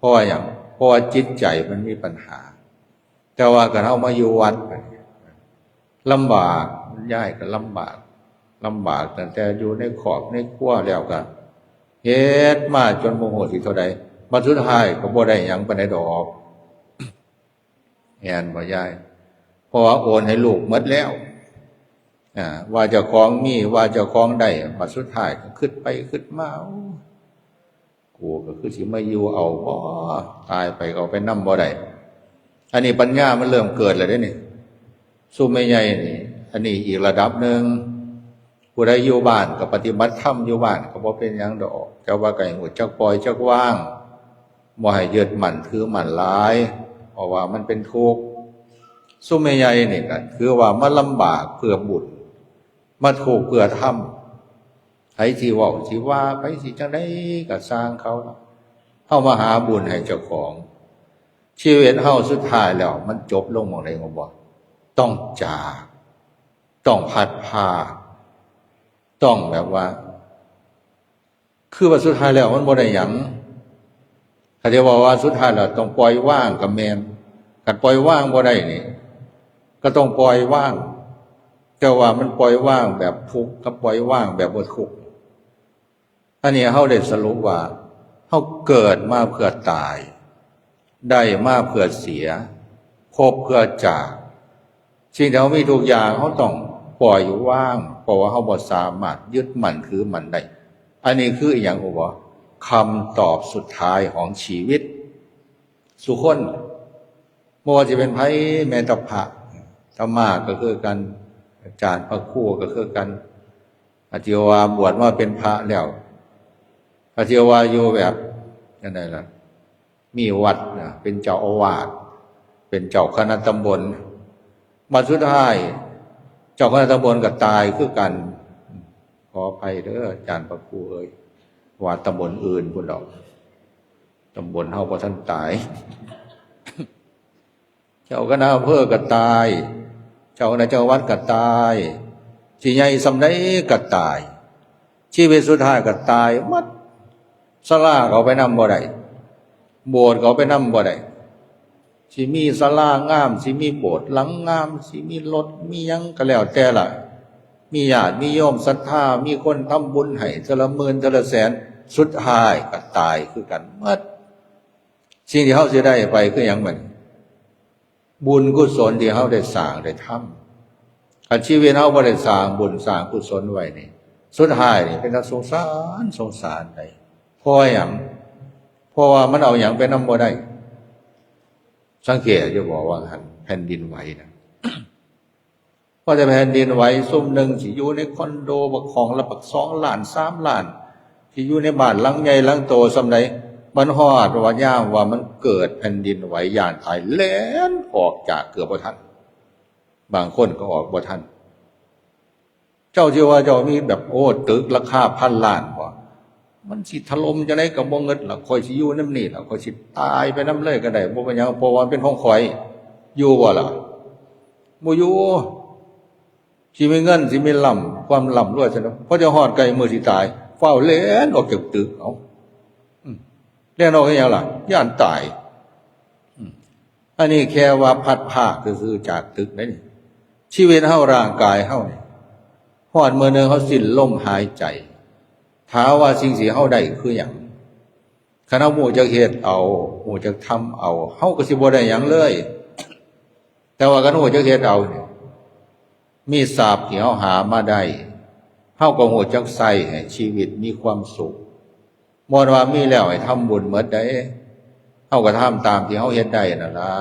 ະວ່າຫຍັງ? ເພາະວ່າຈິດໃຈມັນມີບັນຫາ. ແຕ່ວ່າຄັນເຮົາມາຢູ່ວັດ ລຳບາກ, ຍາຍກໍລຳບາກ, ລຳບາກຕັ້ງແຕ່ຢູ່ໃນຄອບໃນຄົວແລ້ວ ກໍເຮັດມາຈົນບໍ່ຮູ້ຊິເທົ່າໃດ, ບັດສຸດທ້າຍກໍບໍ່ໄດ້ຫຍັງປານໃດດອກ. ແມ່ນບໍ່ຍາຍ? ເພາະວ່າໂອນໃຫ້ລູກໝົດແລ້ວ ອາ ວ່າເຈົ້າຂອງມີ, ວ່າເຈົ້າຂອງໄດ້, ບັດສຸດທ້າຍກໍຄິດໄປຄິດມາ ໂອ້ ກູກໍຄືຊິມາຢູ່ເອົາບໍ່? ຕາຍໄປກໍເອົາໄປນຳບໍ່ໄດ້. ອັນນີ້ປັນຍາມັນເລີ່ມເກີດແລ້ວເດ້ນີ້ ຊຸມໃຫຍ່ໆນີ້. ອັນນີ້ອີກລະດັບໜຶ່ງ. ຜູ້ໃດຢູ່ບ້ານກໍປະຕິບັດທຳຢູ່ບ້ານກໍບໍ່ເປັນຫຍັງດອກ, ແຕ່ວ່າກໍໃຫ້ຮູ້ຈັກປ່ອຍຈັກວາງ, ບໍ່ໃຫ້ຍຶດໝັ້ນຖືໝັ້ນຫຼາຍ, ເພາະວ່າມັນເປັນທຸກ. ຊຸມໃຫຍ່ໆນີ້ກໍຖືວ່າມາລຳບາກເພື່ອບຸນ, ມາທຸກເພື່ອທຳ. ໃຜຊິເວົ້າຊິວ່າ, ໃຜຊິຈັ່ງໃດກໍຊ່າງເຂົາເນາະ, ເຮົາມາຫາບຸນໃຫ້ເຈົ້າຂອງ. ຊີວິດເຮົາສຸດທ້າຍແລ້ວມັນຈົບລົງໝ່ອງໃດຮູ້ບໍ່? ຕ້ອງຈາກ, ຕ້ອງພັດພາກ, ຕ້ອງແບບວ່າ ຄືວ່າສຸດທ້າຍແລ້ວມັນບໍ່ໄດ້ຫຍັງ. ຄັນຊິເວົ້າວ່າສຸດທ້າຍແລ້ວຕ້ອງປ່ອຍວາງກໍແມ່ນ, ຄັນປ່ອຍວາງບໍ່ໄດ້ນີ້ ກໍຕ້ອງປ່ອຍວາງ, ແຕ່ວ່າມັນປ່ອຍວາງແບບທຸກກັບປ່ອຍວາງແບບບໍ່ທຸກ. ອັນນີ້ເຮົາໄດ້ສະຫຼຸບວ່າ ເຮົາເກີດມາເພື່ອຕາຍ, ໄດ້ມາເພື່ອເສຍ, ພົບເພື່ອຈາກ. ສິ່ງທີ່ເຮົາມີທຸກຢ່າງ ເຮົາຕ້ອງປ່ອຍວາງ, ເພາະວ່າເຮົາບໍ່ສາມາດຍຶດໝັ້ນຖືໝັ້ນໄດ້. ອັນນີ້ຄືອີ່ຫຍັງຮູ້ບໍ່? ຄຳຕອບສຸດທ້າຍຂອງຊີວິດ. ສູ່ຄົນ ບໍ່ວ່າຊິເປັນໃຜ, ແມ່ນແຕ່ພະ, ອາດຕະມາກໍຄືກັນ, ອາຈານພະຄູກໍຄືກັນ, ອາດຊິວ່າບວດມາເປັນພະແລ້ວ, ອາດຊິວ່າຢູ່ແບບຈັ່ງໃດລະ, ມີວັດນະ, ເປັນເຈົ້າອາວາດ, ເປັນເຈົ້າຄະນະຕຳບົນ, ບັດສຸດທ້າຍເຈົ້າຄະນະຕຳບົນກໍຕາຍຄືກັນ. ຂໍອະໄພເດີ ອາຈານພະຄູເອີຍ, ວ່າຕຳບົນອື່ນພຸ້ນດອກ. ຕຳບົນເຮົາບໍ່ທັນຕາຍ. ເຈົ້າຄະນະອຳເພີກໍຕາຍ, ເຈົ້າຄະນະຈັງຫວັດກໍຕາຍ, ຊິໃຫຍ່ສ່ຳໃດກໍຕາຍ, ຊີວິດສຸດທ້າຍກໍຕາຍໝົດ. ສາລາກໍເອົາໄປນຳບໍ່ໄດ້, ໂບດກໍເອົາໄປນຳບໍ່ໄດ້. ຊິມີສາລາງາມ, ຊິມີໂບດຫຼັງງາມ, ຊິມີລົດ, ມີຫຍັງກໍແລ້ວແຕ່ລະ, ມີຍາດມີໂຍມສັດທາ, ມີຄົນທຳບຸນໃຫ້ເທື່ອລະໝື່ນເທື່ອລະແສນ, ສຸດທ້າຍກໍຕາຍຄືກັນໝົດ. ສິ່ງທີ່ເຮົາຊິໄດ້ໄປຄືຫຍັງບັດນີ້? ບຸນກຸສົນທີ່ເຮົາໄດ້ສ້າງໄດ້ທຳ. ຄັນຊີວິດເຮົາບໍ່ໄດ້ສ້າງບຸນສ້າງກຸສົນໄວ້ນີ້, ສຸດທ້າຍນີ້ເປັນຕາສົງສານ, ສົງສານໃດ໋. ເພາະຫຍັງ? ເພາະວ່າມັນເອົາຫຍັງໄປນຳບໍ່ໄດ້. ສັງເກດຢູ່ບໍ່ວ່າຫັ້ນ ແຜ່ນດິນໄຫວນະ? ພໍແຕ່ແຜ່ນດິນໄຫວ, ຊຸມໜຶ່ງຊິຢູ່ໃນຄອນໂດບັກຫ້ອງລະບັກສອງລ້ານ ສາມລ້ານ, ຊິຢູ່ໃນບ້ານຫຼັງໃຫຍ່ຫຼັງໂຕສ່ຳໃດ, ມັນຮອດວ່າຍາມວ່າມັນເກີດແຜ່ນດິນໄຫວ ຢ້ານຕາຍ, ແລ່ນອອກຈາກເກືອບບໍ່ທັນ. ບາງຄົນກໍອອກບໍ່ທັນ. ເຈົ້າຊິວ່າເຈົ້າມີແບບ ໂອ້ ຕຶກລາຄາພັນລ້ານບໍ? ມັນຊິຖະຫຼົ່ມຈັ່ງໃດກໍບໍ່ເງິດລະ, ຂ້ອຍຊິຢູ່ນຳນີ້ລະ, ຂ້ອຍຊິຕາຍໄປນຳເລີຍກໍໄດ້, ບໍ່ເປັນຫຍັງ, ເພາະວ່າມັນເປັນຂອງຂ້ອຍ. ຢູ່ບໍ່ລະ? ບໍ່ຢູ່. ຊິມີເງິນ, ຊິມີລ່ຳ, ຄວາມລ່ຳລວຍຊັ້ນ, ພໍຈະຮອດໃກ້ມື້ຊິຕາຍ, ຟ້າວແລ່ນອອກຈາກຕຶກ. ເອົ້າ ອືມ ແລ່ນອອກເຮັດຫຍັງລະ? ຢ້ານຕາຍ. ອືມ ອັນນີ້ແຄ່ວ່າພັດພາກຊື່ໆຈາກຕຶກເດ້ນີ້. ຊີວິດເຮົາ, ຮ່າງກາຍເຮົານີ້, ຮອດມື້ໜຶ່ງເຮົາສິ້ນລົມຫາຍໃຈ, ຖາມວ່າສິ່ງທີ່ເຮົາໄດ້ຄືຫຍັງ? ຄັນເຮົາຮູ້ຈັກເຮັດເອົາ, ຮູ້ຈັກທຳເອົາ, ເຮົາກໍຊິບໍ່ໄດ້ຫຍັງເລີຍ. ແຕ່ວ່າຄັນຮູ້ຈັກເຮັດເອົານີ້, ມີຊັບທີ່ເຮົາຫາມາໄດ້, ເຮົາກໍຮູ້ຈັກໃຊ້ໃຫ້ຊີວິດມີຄວາມສຸກ. ບໍ່ວ່າມີແລ້ວໃຫ້ທຳບຸນໝົດໃດ, ເຮົາກໍທຳຕາມທີ່ເຮົາເຮັດໄດ້ນັ້ນລະ.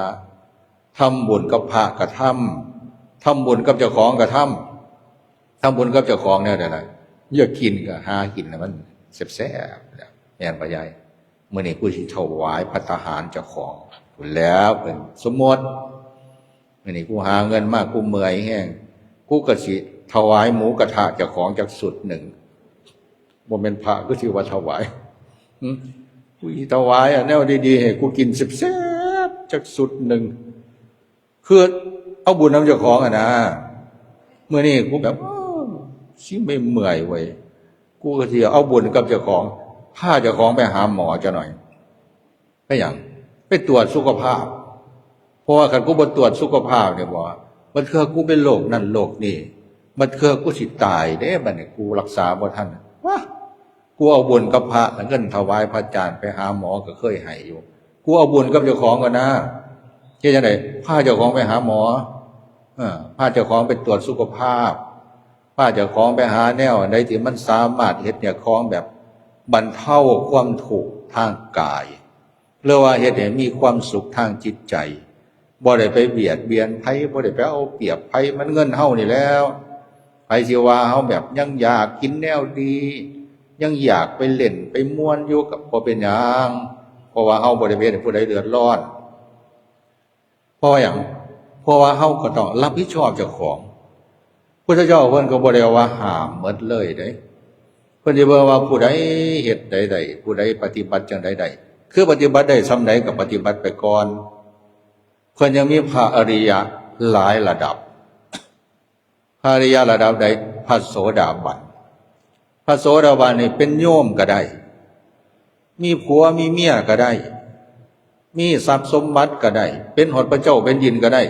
ທຳບຸນກັບພະກໍທຳ, ທຳບຸນກັບເຈົ້າຂອງກໍທຳ. ທຳບຸນກັບເຈົ້າຂອງແນວໃດລະ? ຢາກກິນກໍຫາກິນໃຫ້ມັນແຊບໆ ແມ່ນບໍ່ຍາຍ? ມື້ນີ້ກູຊິຖວາຍພັດຕາຫານເຈົ້າຂອງພຸ້ນແຫຼ້ວ, ເພິ່ນສົມມຸດ. ມື້ນີ້ກູຫາເງິນມາ, ກູເມື່ອຍແຮງ, ກູກໍຊິຖວາຍໝູກະທະເຈົ້າຂອງຈັກຊຸດໜຶ່ງ. ບໍ່ແມ່ນພະຄືຊິວ່າຖວາຍ. ຫຶ? ກູຊິຖວາຍອັນແນວດີໆໃຫ້ກູກິນແຊບໆຈັກຊຸດໜຶ່ງ. ຄືເອົາບຸນນຳເຈົ້າຂອງຫັ້ນນະ. ມື້ນີ້ກູແບບ ໂອ້ ຊິເມື່ອຍເວີ້ຍ, ກູກໍຊິເອົາບຸນກັບເຈົ້າຂອງ, ພາເຈົ້າຂອງໄປຫາໝໍຈັກໜ້ອຍ. ໄປຫຍັງ? ໄປກວດສຸຂະພາບ. ເພາະວ່າຄັນກູບໍ່ກວດສຸຂະພາບນີ້ບໍ ບາງເທື່ອກູເປັນໂລກນັ້ນໂລກນີ້ ບາງເທື່ອກູຊິຕາຍເດ້ ບາດນີ້ກູຮັກສາບໍ່ທັນ. ວະ ກູເອົາບຸນກັບພະ ເງິນຖວາຍພະອາຈານໄປຫາໝໍກໍເຄີຍໃຫ້ຢູ່. ກູເອົາບຸນກັບເຈົ້າຂອງກ່ອນນາ. ເຮັດຈັ່ງໃດ? ພາເຈົ້າຂອງໄປຫາໝໍ ເອີ ພາເຈົ້າຂອງໄປກວດສຸຂະພາບ ພາເຈົ້າຂອງໄປຫາແນວອັນໃດທີ່ມັນສາມາດເຮັດໃຫ້ຂອງແບບບັນເທົາຄວາມທຸກທາງກາຍ ຫຼືວ່າເຮັດໃຫ້ມີຄວາມສຸກທາງຈິດໃຈ ບໍ່ໄດ້ໄປບຽດບຽນໃຜ ບໍ່ໄດ້ໄປເອົາປຽບໃຜ. ມັນເງິນເຮົານີ້ແລ້ວ ໃຜຊິວ່າເຮົາແບບຍັງຢາກກິນແນວດີ ຍັງຢາກໄປຫຼິ້ນໄປມ່ວນຢູ່ ກໍບໍ່ເປັນຫຍັງ ເພາະວ່າເຮົາບໍ່ໄດ້ເຮັດໃຫ້ຜູ້ໃດເດືອດຮ້ອນ. ເພາະວ່າຫຍັງ? ເພາະວ່າເຮົາກໍຕ້ອງຮັບຜິດຊອບເຈົ້າຂອງ. ພຸດທະເຈົ້າເພິ່ນກໍບໍ່ໄດ້ວ່າຫ້າມໝົດເລີຍເດ້. ເພິ່ນຊິເບິ່ງວ່າຜູ້ໃດເຮັດໃດໄດ້ ຜູ້ໃດປະຕິບັດຈັ່ງໃດໄດ້. ຄືປະຕິບັດໄດ້ສ່ຳໃດກໍປະຕິບັດໄປກ່ອນ. ເພິ່ນຍັງມີພະອະລິຍະຫຼາຍລະດັບ. ພະອະລິຍະລະດັບໃດ? ພະໂສດາບັນ. ພະໂສດາບັນນີ້ເປັນໂຍມກໍໄດ້ ມີຜົວມີເມຍກໍໄດ້ ມີຊັບສົມບັດກໍໄດ້ ເປັນຮອດພະເຈົ້າແຜ່ນດິນກໍໄດ້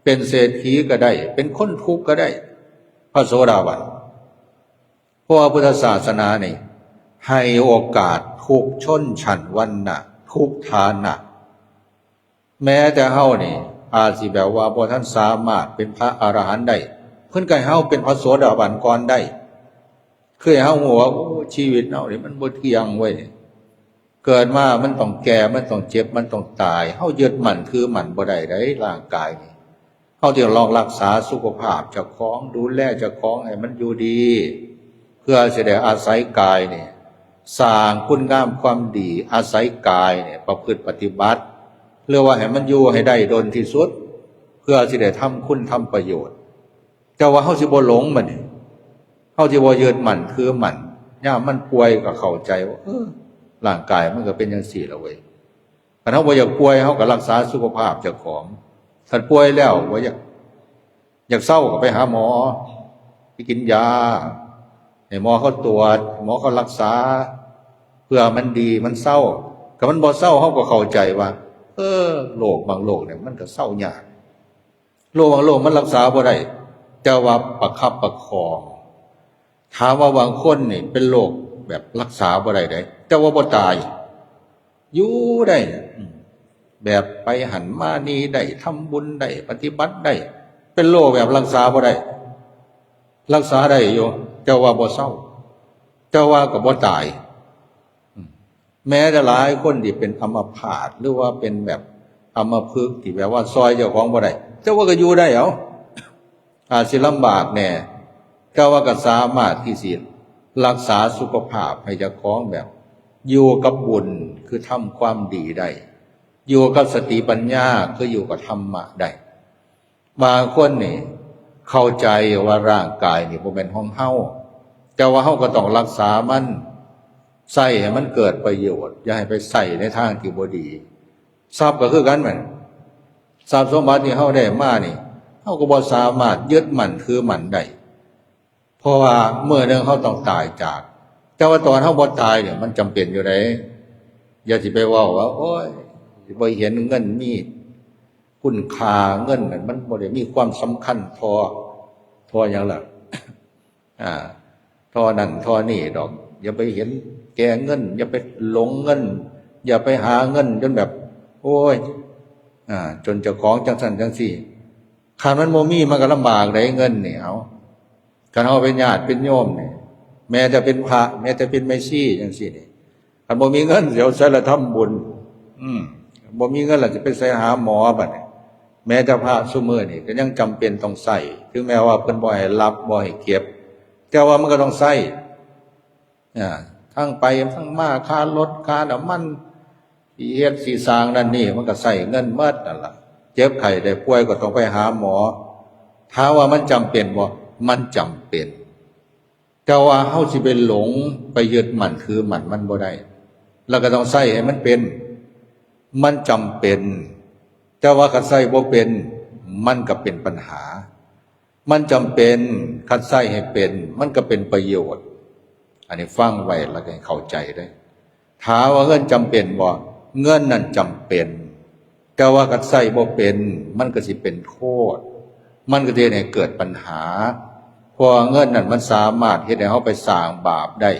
ເປັນເສດຖີກໍໄດ້ ເປັນຄົນທຸກກໍໄດ້ ພະໂສດາບັນ. ເພາະວ່າພຸດທະສາສະໜານີ້ໃຫ້ໂອກາດທຸກຊົນຊັ້ນວັນນະ ທຸກຖານະ. ແມ້ແຕ່ເຮົານີ້ອາດຊິແບບວ່າບໍ່ທັນສາມາດເປັນພະອະລະຫັນໄດ້ ເພິ່ນກໍໃຫ້ເຮົາເປັນພະໂສດາບັນກ່ອນໄດ້. ຄືໃຫ້ເຮົາຮູ້ວ່າ ໂອ້ ຊີວິດເຮົານີ້ມັນບໍ່ທ່ຽງເວີຍ ເກີດມາມັນຕ້ອງແກ່ ມັນຕ້ອງເຈັບ ມັນຕ້ອງຕາຍ. ເຮົາຍຶດໝັ້ນຖືໝັ້ນບໍ່ໄດ້ເດ້ ຮ່າງກາຍນີ້. ເຮົາຈຶ່ງຕ້ອງລັກສາສຸຂະພາບເຈົ້າຂອງ ດູແລເຈົ້າຂອງໃຫ້ມັນຢູ່ດີ ເພື່ອຊິໄດ້ອາໄສກາຍນີ້ສ້າງຄຸນງາມຄວາມດີ ອາໄສກາຍນີ້ປະພຶດປະຕິບັດ ຫຼືວ່າໃຫ້ມັນຢູ່ໃຫ້ໄດ້ດົນທີ່ສຸດ ເພື່ອຊິໄດ້ທຳຄຸນທຳປະໂຫຍດ. ແຕ່ວ່າເຮົາຊິບໍ່ຫຼົງມັນນີ້ ເຮົາຊິບໍ່ຍຶດໝັ້ນຖືໝັ້ນ. ຍາມມັນປ່ວຍກໍເຂົ້າໃຈວ່າ ເອີ ຮ່າງກາຍມັນກໍເປັນຈັ່ງຊີ້ລະເວີຍ. ຄັນເຮົາບໍ່ຢາກປ່ວຍ ເຮົາກໍລັກສາສຸຂະພາບເຈົ້າຂອງ. ຄັນປ່ວຍແລ້ວບໍ່ຢາກ ຢາກເຊົາກໍໄປຫາໝໍ ໄປກິນຢາ ໃຫ້ໝໍເຂົາກວດ ໃຫ້ໝໍເຂົາກລັກສາ ເພື່ອມັນດີ ມັນເຊົາ. ຄັນມັນບໍ່ເຊົາ ເຮົາກໍເຂົ້າໃຈວ່າ ເອີ ໂລກບາງໂລກນີ້ມັນກໍເຊົາຍາກ. ໂລກບາງໂລກມັນລັກສາບໍ່ໄດ້ ແຕ່ວ່າປະຄັບປະຄອງ. ຖາມວ່າບາງຄົນນີ້ເປັນໂລກແບບລັກສາບໍ່ໄດ້ເດ້ ແຕ່ວ່າບໍ່ຕາຍ ຢູ່ໄດ້ ອືມ ແບບໄປຫັ້ນມານີ້ໄດ້ ທຳບຸນໄດ້ ປະຕິບັດໄດ້ ເປັນໂລກແບບລັກສາບໍ່ໄດ້ ລັກສາໄດ້ຢູ່ ແຕ່ວ່າບໍ່ເຊົາ ແຕ່ວ່າກໍບໍ່ຕາຍ. ອືມ ແມ້ແຕ່ຫຼາຍຄົນທີ່ເປັນອຳມະພາດ ຫຼືວ່າເປັນແບບອຳມະພຶກ ທີ່ແບບວ່າຊ່ອຍເຈົ້າຂອງບໍ່ໄດ້ ແຕ່ວ່າກໍຢູ່ໄດ້ເອົາ. ອາດຊິລຳບາກແດ່ ແຕ່ວ່າກໍສາມາດທີ່ຊິລັກສາສຸຂະພາບໃຫ້ເຈົ້າຂອງແບບຢູ່ກັບບຸນ ຄືທຳຄວາມດີໄດ້ ຢູ່ກັບສະຕິປັນຍາ ຄືຢູ່ກັບທຳມະໄດ້. ບາງຄົນນີ້ເຂົ້າໃຈວ່າຮ່າງກາຍນີ້ບໍ່ແມ່ນຂອງເຮົາ ແຕ່ວ່າເຮົາກໍຕ້ອງລັກສາມັນ ໃຊ້ໃຫ້ມັນເກີດປະໂຫຍດ ຢ່າໃຫ້ໄປໃຊ້ໃນທາງທີ່ບໍ່ດີ. ຊັບກໍຄືກັນແມ່ນ ຊັບສົມບັດທີ່ເຮົາໄດ້ມານີ້ ເຮົາກໍບໍ່ສາມາດຍຶດໝັ້ນຖືໝັ້ນໄດ້ ເພາະວ່າມື້ໜຶ່ງເຮົາຕ້ອງຕາຍຈາກ. ແຕ່ວ່າຕອນເຮົາບໍ່ຕາຍນີ້ ມັນຈຳເປັນຢູ່ເດ້. ຢ່າຊິໄປເວົ້າວ່າ ໂອ້ຍ ບໍ່ເຫັນເງິນມີຄຸນຄ່າ ເງິນນັ້ນມັນບໍ່ໄດ້ມີຄວາມສຳຄັນທໍ່ ທໍ່ຫຍັງລະ ອ່າ ທໍ່ນັ້ນທໍ່ນີ້ດອກ. ຢ່າໄປເຫັນແກ່ເງິນ ຢ່າໄປຫຼົງເງິນ ຢ່າໄປຫາເງິນຈົນແບບ ໂອ້ຍ ອ່າ ຈົນເຈົ້າຂອງຈັ່ງຊັ້ນຈັ່ງຊີ້. ຄັນມັນບໍ່ມີ ມັນກໍລຳບາກເດ້ ເງິນນີ້. ເອົາ ຄັນເຮົາເປັນຍາດເປັນໂຍມນີ້ ແມ້ແຕ່ເປັນພະ ແມ້ແຕ່ເປັນແມ່ຊີຈັ່ງຊີ້ນີ້ ຄັນບໍ່ມີເງິນ ຊິເອົາໃສລະທຳບຸນ? ອືມ ບໍ່ມີເງິນລະຊິໄປໃສຫາໝໍບາດນີ້? ແມ້ແຕ່ພະຊຸມື້ນີ້ກໍຍັງຈຳເປັນຕ້ອງໃຊ້ ເຖິງແມ້ວ່າເພິ່ນບໍ່ໃຫ້ຮັບ ບໍ່ໃຫ້ເກັບ ແຕ່ວ່າມັນກໍຕ້ອງໃຊ້. ອາ ທັງໄປທັງມາ ຄ່າລົດ ຄ່ານ້ຳມັນ ຊິເຮັດຊິສ້າງນັ້ນນີ້ ມັນກໍໃຊ້ເງິນໝົດນັ້ນລະ. ເຈັບໄຂ້ໄດ້ປ່ວຍກໍຕ້ອງໄປຫາໝໍ. ຖາມວ່າມັນຈຳເປັນບໍ່? ມັນຈຳເປັນ. ແຕ່ວ່າເຮົາຊິໄປຫຼົງ ໄປຍຶດໝັ້ນຖືໝັ້ນມັນບໍ່ໄດ້ ແລ້ວກໍຕ້ອງໃຊ້ໃຫ້ມັນເປັນ. ມັນຈຳເປັນ ແຕ່ວ່າຄັນໃຊ້ບໍ່ເປັນ ມັນກໍເປັນບັນຫາ. ມັນຈຳເປັນ ຄັນໃຊ້ໃຫ້ເປັນ ມັນກໍເປັນປະໂຫຍດ. ອັນນີ້ຟັງໄວ້ແລ້ວກໍໃຫ້ເຂົ້າໃຈເດີ້. ຖາມວ່າເງິນຈຳເປັນບໍ່? ເງິນນັ້ນຈຳເປັນ, ແຕ່ວ່າຄັນໃຊ້ບໍ່ເປັນ ມັນກໍຊິເປັນໂທດ, ມັນກໍຊິເຮັດໃຫ້ເກີດບັນຫາ. ເພາະວ່າເງິນນັ້ນມັນສາມາດເຮັດໃຫ້ເຮົາໄປສ້າງບາບໄດ້,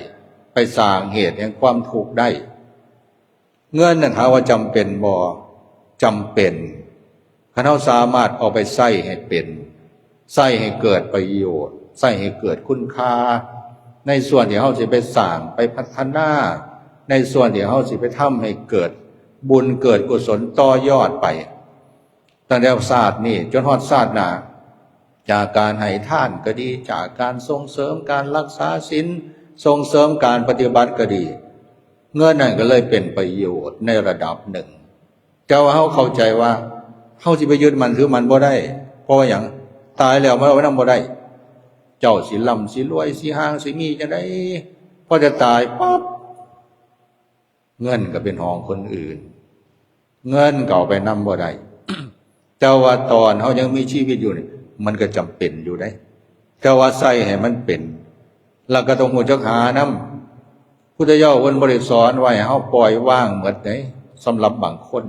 ໄປສ້າງເຫດແຫ່ງຄວາມທຸກໄດ້. ເງິນນັ້ນຖາມວ່າຈຳເປັນບໍ່? ຈຳເປັນ. ຄັນເຮົາສາມາດເອົາໄປໃຊ້ໃຫ້ເປັນ, ໃຊ້ໃຫ້ເກີດປະໂຫຍດ, ໃຊ້ໃຫ້ເກີດຄຸນຄ່າ, ໃນສ່ວນທີ່ເຮົາຊິໄປສ້າງ, ໄປພັດທະນາ, ໃນສ່ວນທີ່ເຮົາຊິໄປທຳໃຫ້ເກີດບຸນເກີດກຸສົນຕໍ່ຍອດໄປ ຕັ້ງແຕ່ຊາດນີ້ຈົນຮອດຊາດໜ້າ, ຈາກການໃຫ້ທານກໍດີ, ຈາກການສົ່ງເສີມການລັກສາສິນ, ສົ່ງເສີມການປະຕິບັດກໍດີ, ເງິນນັ້ນກໍເລີຍເປັນປະໂຫຍດໃນລະດັບໜຶ່ງ. ແຕ່ວ່າເຮົາເຂົ້າໃຈວ່າເຮົາຊິໄປຍຶດໝັ້ນຖືໝັ້ນບໍ່ໄດ້, ເພາະວ່າຫຍັງ? ຕາຍແລ້ວມັນເອົາໄປນຳບໍ່ໄດ້. ເຈົ້າຊິລ່ຳຊິລວຍ ຊິຮ່າງຊິມີຈັ່ງໃດ, ພໍແຕ່ຕາຍປັບ ເງິນກໍເປັນຂອງຄົນອື່ນ, ເງິນກໍເອົາໄປນຳບໍ່ໄດ້. ແຕ່ວ່າຕອນເຮົາຍັງມີຊີວິດຢູ່ນີ້ ມັນກໍຈຳເປັນຢູ່ເດ້, ແຕ່ວ່າໃຊ້ໃຫ້ມັນເປັນ, ແລ້ວກໍຕ້ອງຮູ້ຈັກຫານຳ. ພຸດທະເຈົ້າເພິ່ນບໍ່ໄດ້ສອນວ່າໃຫ້ເຮົາປ່ອຍວາງໝົດເດ້. ສຳລັບບາງຄົນ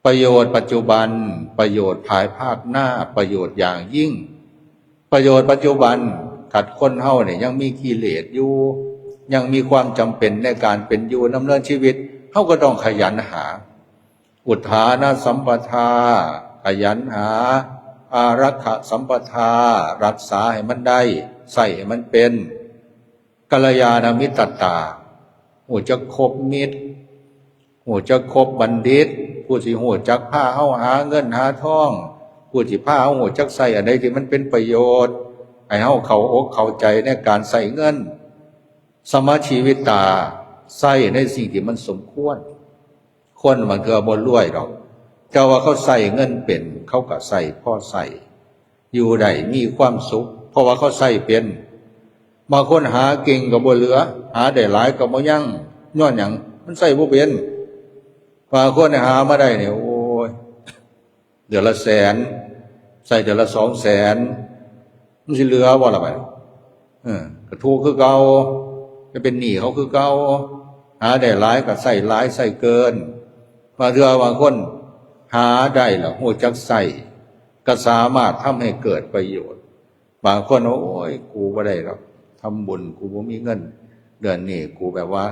ປະໂຫຍດປັດຈຸບັນ, ປະໂຫຍດພາຍພາກໜ້າ, ປະໂຫຍດຢ່າງຍິ່ງ. ປະໂຫຍດປັດຈຸບັນ, ຄັນຄົນເຮົານີ້ຍັງມີກິເລດຢູ່, ຍັງມີຄວາມຈຳເປັນໃນການເປັນຢູ່ດຳເນີນຊີວິດ, ເຮົາກໍຕ້ອງຂະຫຍັນຫາ. ອຸດຖານະສຳປະທາ, ຂະຫຍັນຫາ, ອາລັກຂະສຳປະທາ, ຮັກສາໃຫ້ມັນໄດ້, ໃຊ້ໃຫ້ມັນເປັນ. ກັນລະຍານະມິດຕະຕາ, ຮູ້ຈັກຄົບມິດ, ຮູ້ຈັກຄົບບັນດິດ, ຜູ້ທີ່ຮູ້ຈັກພາເຮົາຫາເງິນຫາທອງ, ຜູ້ທີ່ພາເຮົາຮູ້ຈັກໃຊ້ອັນໃດທີ່ມັນເປັນປະໂຫຍດ, ໃຫ້ເຮົາເຂົ້າອົກເຂົ້າໃຈໃນການໃຊ້ເງິນ. ສະມະຊີວິດຕາ, ໃຊ້ໃນສິ່ງທີ່ມັນສົມຄວນ. ຄົນບາງເທື່ອບໍ່ລວຍດອກ, ແຕ່ວ່າເຂົາໃຊ້ເງິນເປັນ, ເຂົາກໍໃຊ້ພໍໃຊ້ ຢູ່ໄດ້ມີຄວາມສຸກ ເພາະວ່າເຂົາໃຊ້ເປັນ. ບາງຄົນຫາເກັ່ງກໍບໍ່ເຫຼືອ, ຫາໄດ້ຫຼາຍກໍບໍ່ຍັງ. ຍ້ອນຫຍັງ? ມັນໃຊ້ບໍ່ເປັນ. ບາງຄົນຫາມາໄດ້ນີ້ ໂອ້ຍ ເດືອນລະແສນ, ໃຊ້ເດືອນລະສອງແສນ, ມັນຊິເຫຼືອບໍ່ລະບາດນີ້? ເອີ ກໍທຸກຄືເກົ່າ, ໄປເປັນໜີ້ເຂົາຄືເກົ່າ. ຫາໄດ້ຫຼາຍກໍໃຊ້ຫຼາຍໃຊ້ເກີນ. ບາງເທື່ອບາງຄົນຫາໄດ້ແລ້ວຮູ້ຈັກໃຊ້ ກໍສາມາດທຳໃຫ້ເກີດປະໂຫຍດ. ບາງຄົນ ໂອ້ຍ ກູບໍ່ໄດ້ດອກ, ທຳບຸນ ກູບໍ່ມີເງິນ, ເດືອນນີ້ ກູແບບວ່າ